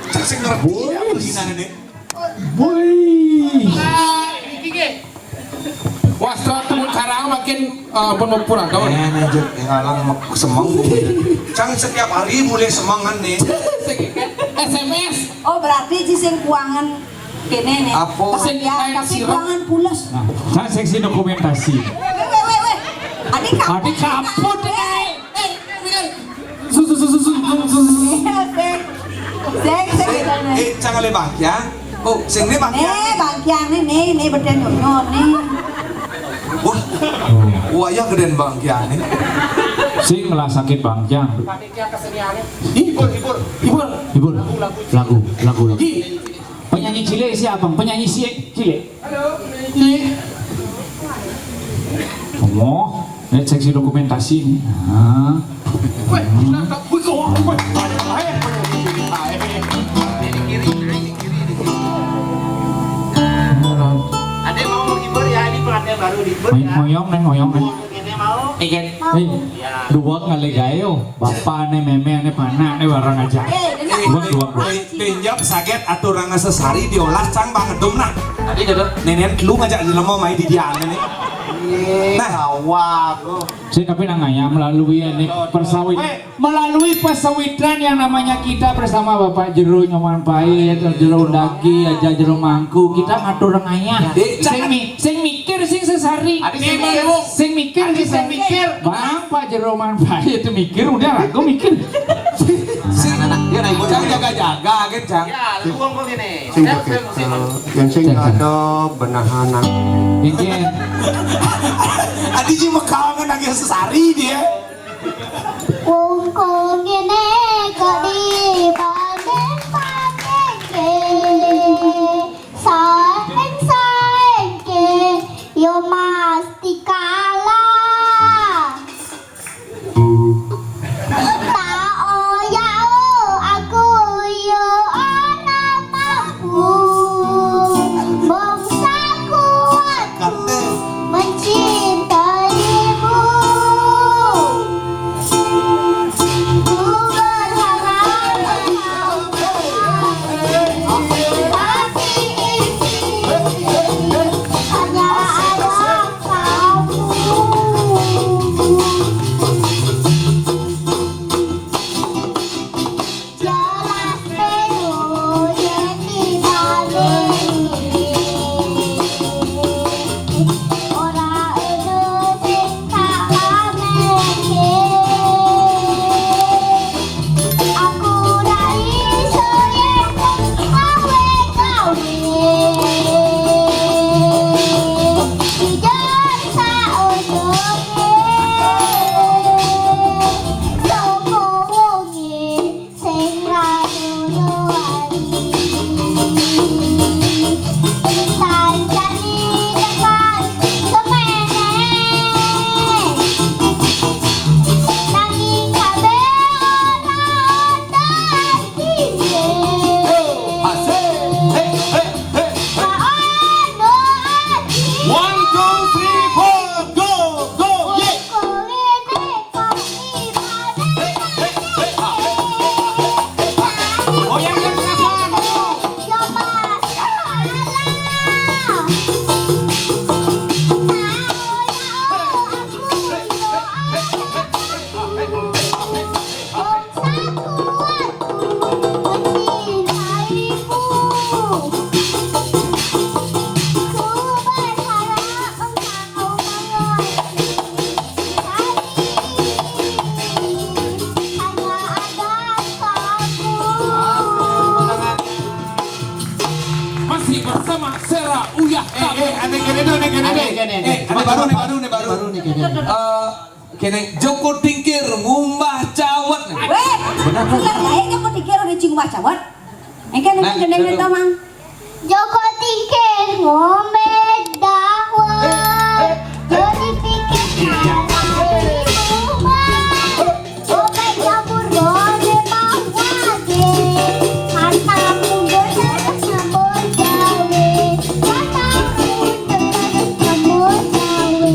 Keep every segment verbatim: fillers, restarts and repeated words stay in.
Cak sing ngerti ya, begini nih. Woi. Wah, setelah temu karang makin, eh, pun mau pulang, kawan. Eh, nih, Jek, yang alang mek-, semeng. Cang setiap hari mulai semengan nih. S M S. Oh, berarti ci sing kuangan kene nih. Apa? Sing ya, main tapi sirep. Kuangan pules. Nah, saya seksi dokumentasi. Weh, weh, weh, weh. Adik kaput. Adik kaput, eh. Eh, eh, eh. Susu, susu, susu, susu, susu. Iya, sing. Sing, sing, sing, sing. Eh, cang ale bangkiang. Oh, sing ne bangkiang. Eh, bangkiang ne, ne, ne beden nyonya ne. Wah. Wah, ya geden bangkiang ne. Sing lah sakit bangkiang. Panitia kesenian. Hibur, hibur. Hibur. Hibur. Lagu, lagu, lagu. Ih. Penyanyi cilik siapa? Penyanyi cilik, cilik. Halo, ini. Oh, ini seksi dokumentasi nih. Nah. Weh, kita tak, wih, kok, weh, ada lain, weh. Ada mau menghibur ya, ini pengantin baru dihibur ya. Ngoyong nih, ngoyong nih. Ini mau. Ikan. Hei, dua kali gayo. Bapa nih, meme nih, panak nih, bareng aja. Eh, dengar. Dua, dua, dua. Pinjam saget aturang sesari diolah cang bang edum nah. Tadi gitu. Nenen lu ngajak jelema mai di dia nih. Nah, awak. Saya tapi nang ayam melalui ini persawit. Melalui pesawitan yang namanya kita bersama Bapak Jero Nyoman Pahit, Jero Undagi, Aja Jero Mangku, kita ngatur rengayah. Sing mi-, sing mikir sing sesari. Sing mikir sing mikir. Bang, Pak Jero Nyoman Pahit itu mikir, udah aku mikir. Sing anak dia naik bocah jaga-jaga kan, Cang. Ya, lu gua gini. Sing pakai, eh, yang sing ada benahan. Mikir. Adi ji mekangan lagi sesari dia. Wong kok ngene kok dibanding-bandingke. Saing-saingke yo mesti kalah. Tak oyak, oh, aku yo ora mampu. Mung sakuatku mencintaimu. Ku berharap kau, tapi ini hanya ada kamu. Jelas melu yen dibalik. Ora ono sing tak pamerke. Aku ra iso yen gawe-gawe. Jujur saujunge. Sapa wonge? Sing ra nulungi. Sancane tekan semene. Nanging kabeh ora dadi. Asik. Hey, hey, hey, hey. Ora ono ati. One, two, three, four, go, go, yeah. Masih bersama Sera Uyah. Eh, eh, ada kene dong, ada kene dong. Ada kene. Eh, ada baru nih, baru nih, baru. Baru nih kene. Eh, kene Joko Tingkir ngumbah cawet. Weh, bener, bener. Sing ae Joko Tingkir udah ngumbah cawet. Engke nih, nah, kene, betul. Mang. Joko Tingkir ngombe dawet. Jadi pikir salah di rumah. Oke, campur dode mawade. Karena mundur terus nyambut gawe. Karena mundur terus nyambut gawe.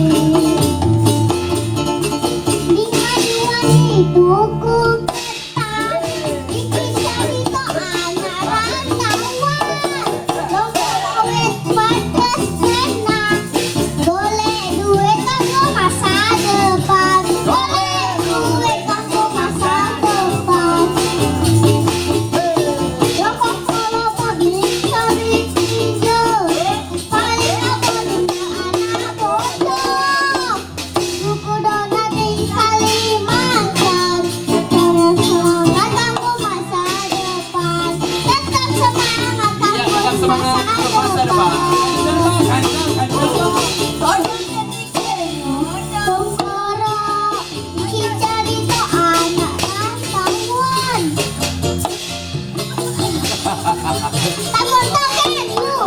Lima dua di buku. Pasar, pasar, Pak. Tongkoro, iki carita anak rantauan. Takon token lu.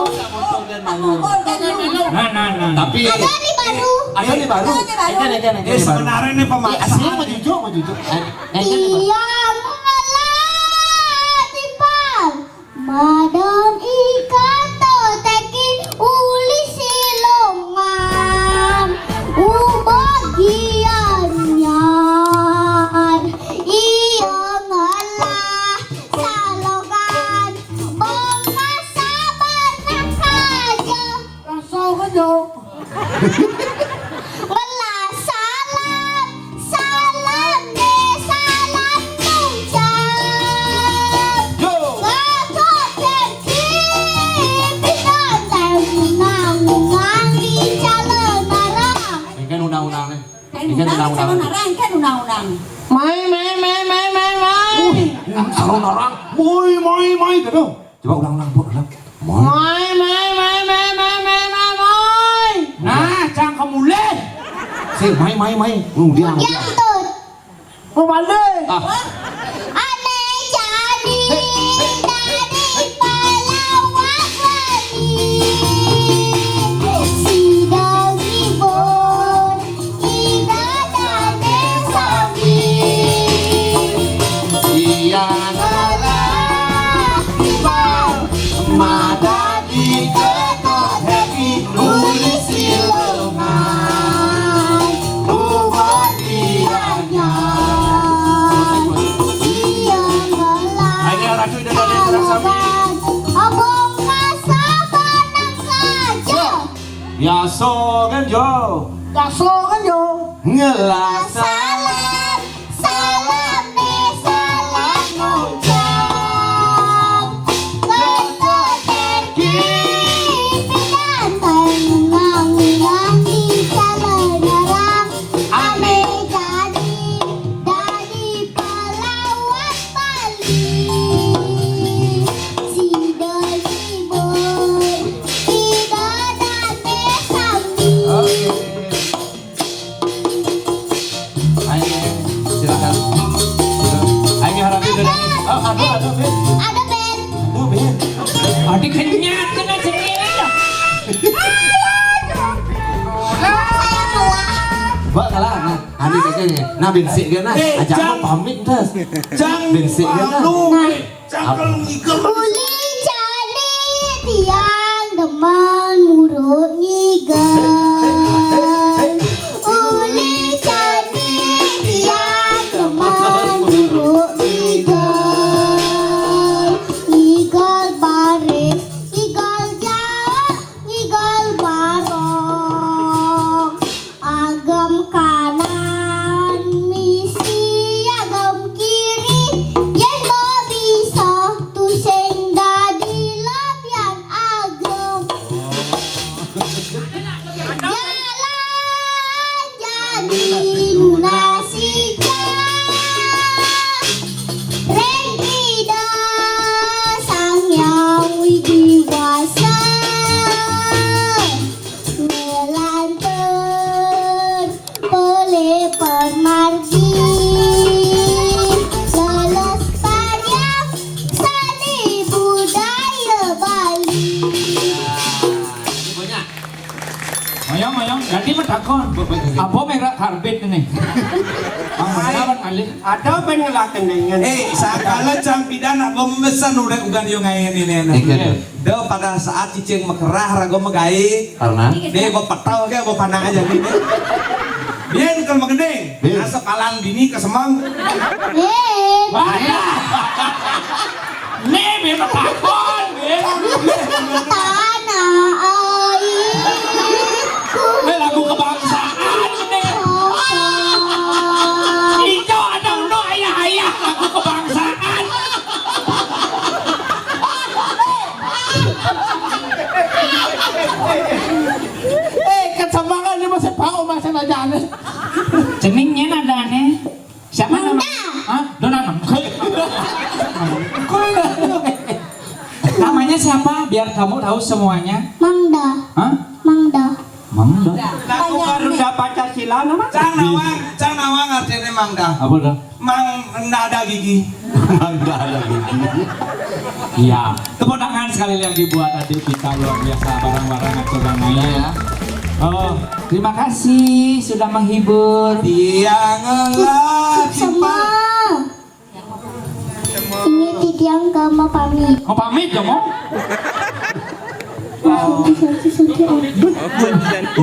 Nah, nah, nah. Tapi ada nih baru. Ada nih baru. Ada nih baru. Ada nih baru. Eh, sebenarnya nih, Pak, aslinya mau jujur, mau jujur. Eh, eh, ini, Pak. Iya, ngelah, Tipal. Madan ikan toteki uli silongan. Ubagiannya iya ngelah salokan. Bongkar sabar nak aja. Rasa kan, yo? Ngelah salam, salam deh, salam ucap. Yo. Kata pergi, pindah nang nang di calon arah. Ini kan undang-undang nih. Kan ini kan undang-undang, undang-undang. Calon arah, kan undang-undang. Mai, mai, mai, mai, mai, mai. Uh, yang calon arah. Mai, mai, mai, gitu. Coba ulang, ulang, Bu, ulang. Moi. Moi, moi, moi, moi, moi, moi, moi, moi. Nah, cang kemulih. Si, mai, mai, mai. Udiang, udiang. Udiang tuh. Mau balik. Ah. Ane jadi dari pelawak wali. Si dari bor. Ida dane sami. Iya ngalah tiba madadi ketok happy uli sileman. Buat dianya. Iya ngalah. Ayo, Ratu, Ida dane terang sami. Abang kasar banang saja. Biasa kan, Jo? Biasa kan, Jo? Ngelah salam, salam deh, salam ngucap. Kata terkini dan terngiang-ngiang di calon orang. Ame jadi dari pelawak Bali. Sida libur, sida dane sami. Oke. Ayo, silakan. Ayo, harap ada. Oh, ada, ada, Ben. Ada, Ben. Aduh, Ben. Adik kenyat kena sendiri. Saya kalah. Mbak kalah, nah. Ane kene. Nah, bensik kene. Eh, ajak pamit, Des. Bensik kene. Nah. Cakal ngigel. Uli cari tiang demen muruk ngigel. Uli cari tiang demen muruk ngigel. Ngigel baris, ngigel jauh, ngigel barong. Agem kanan misi agem kiri, yen mbok bisa tusing dadi labian agem. Jalan jani nasi ring Ida Sang Hyang Widi Wasa. Ngelantur polih pamargi, lelestariang seni budaya Bali. Mayang, mayang, ganti matakon. Apa merek karbit ini? Mang Mena, Bang Ali. Ada ben ngelah kendingan. Eh, sakala cang pidan nak memesan udah ugan yo ngain ini, nah. Iya. Iya. Dah pada saat cicing mekerah raga megai. Karena? Deh, bepetel ke, bepanang aja nih. Dia kalau mengending, asa palang bini ke semang. Eh. Bahaya. Nih, biar betakon, ya. Tanah air. Ini lagu kebangsaan, ini. Ijo ada uno ayah-ayah, lagu kebangsaan. Eh, kesemangan ini masih bau, masih aja aneh. Ceningnya nadanya. Siapa nama? Hah? Dona. Namanya Siapa? Biar kamu tahu semuanya. Mangda. Hah? Mangda. Mangda. Lagu Garuda Pancasila nama? Cang nawang, cang nawang artinya mangda. Apa dah? Mang nada gigi. Mangda ada gigi. Iya. Tepuk tangan sekali lagi buat adik kita, luar biasa, barang-barang aturan ya. Oh, terima kasih sudah menghibur. Tiang lah. Semua. Ini titiang ke mau pamit. Mau pamit ya, mau? Santi, santi, santi, Om.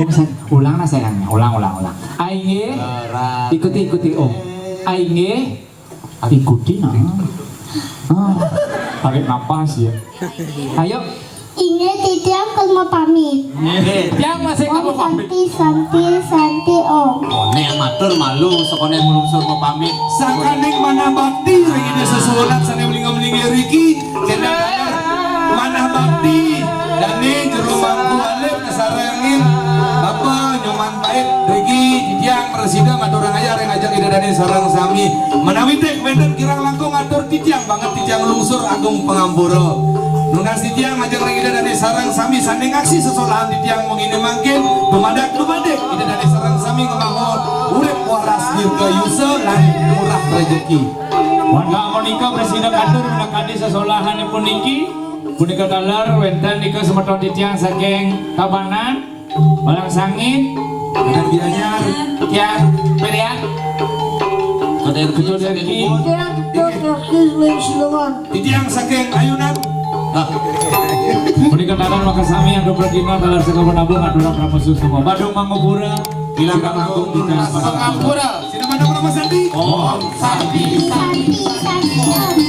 Om, san- ulang nah sayangnya, ulang, ulang, ulang. Aing nggih. Ikuti, ikuti, Om. Aing nggih. Ikuti nah. Ah, tarik napas ya. Ayo. Ini titiang ke mau pamit. Tiang masih kamu pamit. Santi, santi, santi, Om. Koné matur malu, sekoné ngelungsur mau pamit. Sakaning mana bakti, lagi dia sesulat, sana melingga-melingga Riki. Cendang mana bakti, Dani jero mangku alif kesarengin. Apa nyoman pait, Riki, titiang presida matur ayah yang ajak ida Dani sarang sami. Menawi teh wénten kirang langkung atur titiang banget titiang lungsur agung pangampura. Nunas titiang majeng ring ida Dani sareng sami sané ngaksi sesolahan titiang mengini mangkin dumadak dumadik ida Dani sareng sami ngembangun urip waras dirgayusa lan murah rejeki. Mangga menika presida katur minakadi sesolahanipun niki. Punika taler wénten nika semeton titiang saking Tabanan. Balang Sangit, Balang Gianyar, Tiang Perian, Koden Kucur Derki, Tiang Tokis Wing Silungan. Titiang saking Ayunan. Nah, menika taler makasami anu pragina taler sekawan abu ngaturang prapesus semua. Badung Mangupura, bilang Bilang Agung Agung, Dinas Pangampura. Sina Badung Rama Santi. Om Santi. Santi, santi, Om.